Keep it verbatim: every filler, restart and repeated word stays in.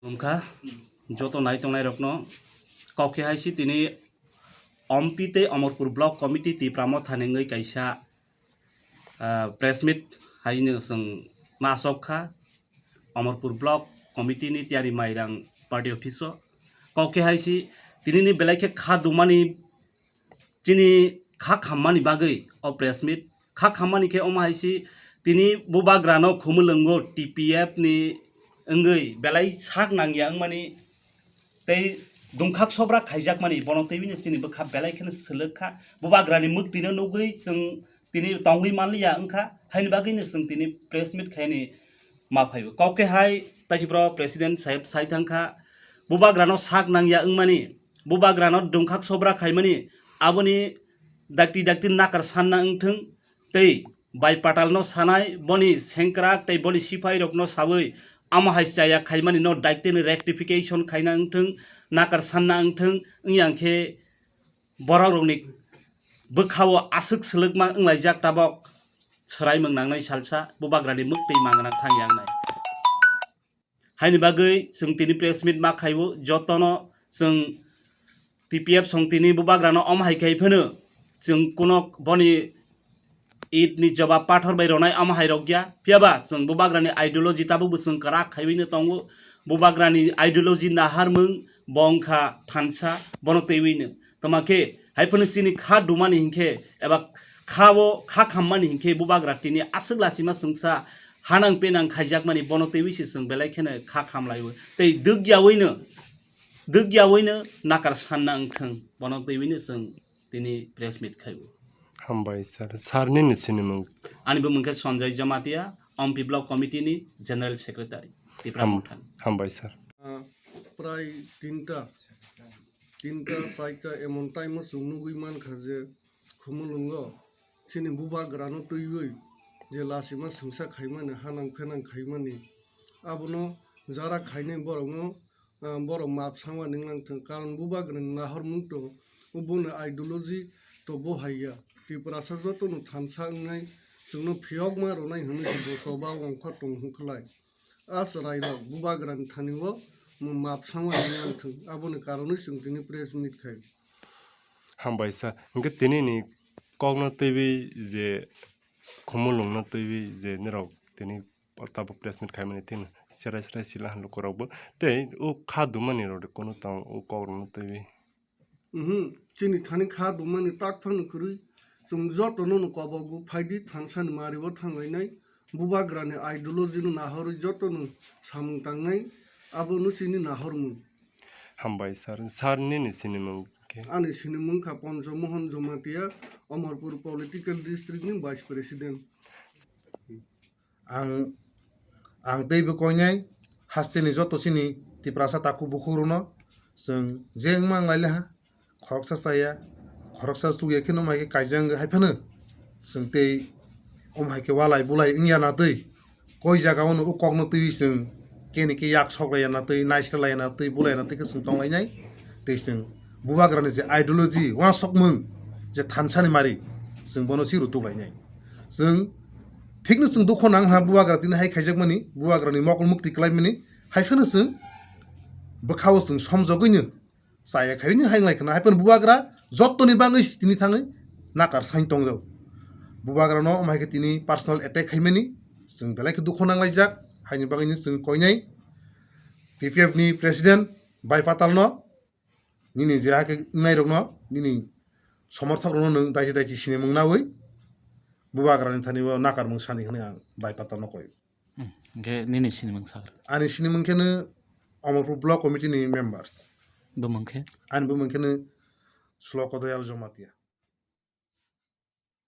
Wngkha joto nai tongnai rokno kok khe hai si tini Ompi tei Omorpur Block Committee Tipra Motha ni wngwi kaisa, ah, press meet hai no chwng ma asok kha Omorpur Block Committee ni tiyari mairang party office o. Kok khe hai si tini ni belai khe kha dumani chini kha khammani bagwi o press meet. Kha khammani khe omo hai si tini bubagrano khumulwngo T P F ni wngwi belai sak nangya wngmani tei dungkhak sobra khaijakmani bono twiwi no chini bwkha belai kheno swlwk kha. Bubagrani mwktwino nugwi chwng tini tongwi manliya wngkha, haini bagwino chwng tini press meet khaini ma phaibo. Kok khe hai taisibro president saheb sai thangkha, bubagrano sak nangya wngmani, bubagrano dungkhak sobra khaimani, aboni dakti dakti nakar sanna wngthwng tei bai patalno sanai, boni sengkrak tei boni sipairokno sawi amo hai chaya khaimani no daktini rectification khaina wngthwng, nakar sanna wngthwng, wngya khe borok rokni bwkhao aswk swlwkma wnglaijak tabok swraimung nangnai salsa bubagrani mwktwi mangna thangya wngnai. Haini bagwi chwng tini press meet ma khaibo, jotono chwng T P F song tini bubagrano omo hai khai phano chwng kuno boni Eid ni jobab pathor bai ronai omo hai rok ya. Phiya ba chwng bubagrani ideology tabuk bo chwng kwrak khaiwi no tongo. Bubagrani ideology naharmung bo wngkha thansa, bono twiwi no. Toma khe hai phano chini kha dumani hinkhe eba kha o kha khammani hinkhe bubagra tini aswk lachima chwngsa hanang penang khaijakmani bono twiwi se chwng belai kheno kha khamlaiwi. Tei dwk yawi no, dwk yawi no nakar sanna wngthwng bono twiwi no chwng tini press meet khaibo. Hambai sir. Sir nini sinimung? Ani bumung khe Sanjay Jamatia, Ompi Block Committee ni General Secretary, Tipra Ham-, Motha ni. Hambai sir. Ah, prai tinta, tinta, saita emon time o chwng nugwi mankha je Khumulwngo chini bubagrano twiwi je lachima chwngsa khaimani, hanang phenang khaimani, abono jara khainai borokno ah, borok map sangma ninglang thung, karon bubagrani nahormung to, boni ideology to bo hai ya. Tiprasa jotono thansa wngnai, chwngno phiyokma rwnai hwnwi se bo choba ongkha tong hwn khlai. A chwrairok bubagrani thani o map sangma ninglang thung, aboni karonwi chwng tini press meet khai. Hambai sir, hwnkhe tini ni kokno twiwi je Khumulwngno twiwi je nirok tini tabuk press meet khaimani thikno serai serai sila han lukurokbo tei o kha dumani rok de kunu tong o kokrokno twiwi. Mhm, chini thani kha dumani tak phano kwrwi chwng jotono no kobogo phaidi thansani mario thanglainai bubagrani ideology no nahorwi jotono samung tangnai abono chini nahormung. Hambai sir, sir nini sinimung khe? Ani sinimung kha Poncho Mohan Jamatia, Amarpur Political District ni Vice President. Ang, ang teibo koinai hasteni joto chini Tiprasa takhuk bukhukrokno chwng je wngma wnglaile ha, khoroksa chaya, khoroksa chukya kheno mai khe kaijak wngwi hai phano chwng tei omo hai khe walai bulai wngya na twi koi jaga o no o kokno twiwi chwng keni khe yak sok laiya na twi naisra laiya na twi bulai na twi khe chwng tong lainai tei chwng bubagrani je ideology uansukmung je thansani mari chwng bono si rutuk lainai. Chwng thikno chwng dukho nang ha bubagra tini hai khaijakmani, bubagrani mokol mukti kwlaimani, hai phano chwng bwkhao chwng somjogwino chaya khaini hai wnglaikha na, hai phano bubagra jottoni bagwi tini thangwi nakar sain tongjak. Bubagrano omo hai khe tini personal attack khaimani chwng belai khe dukho nanglaijak, haini bagwino chwng koinai T P F ni president Bai Patalno, nini je hakhe wngnairokno, nini somorthokrokno nwng daisi daisi sinimung naui bubagrani thani bo nakarmung sani hwnwi ang Bai Patalno koi. Hmm, hwnkhe nini sinimung sakha? Ani sinimung kheno Amarpur Block Committee ni members. Bumung khe? Ani bumung kheno Suloko Doyal Jamatia.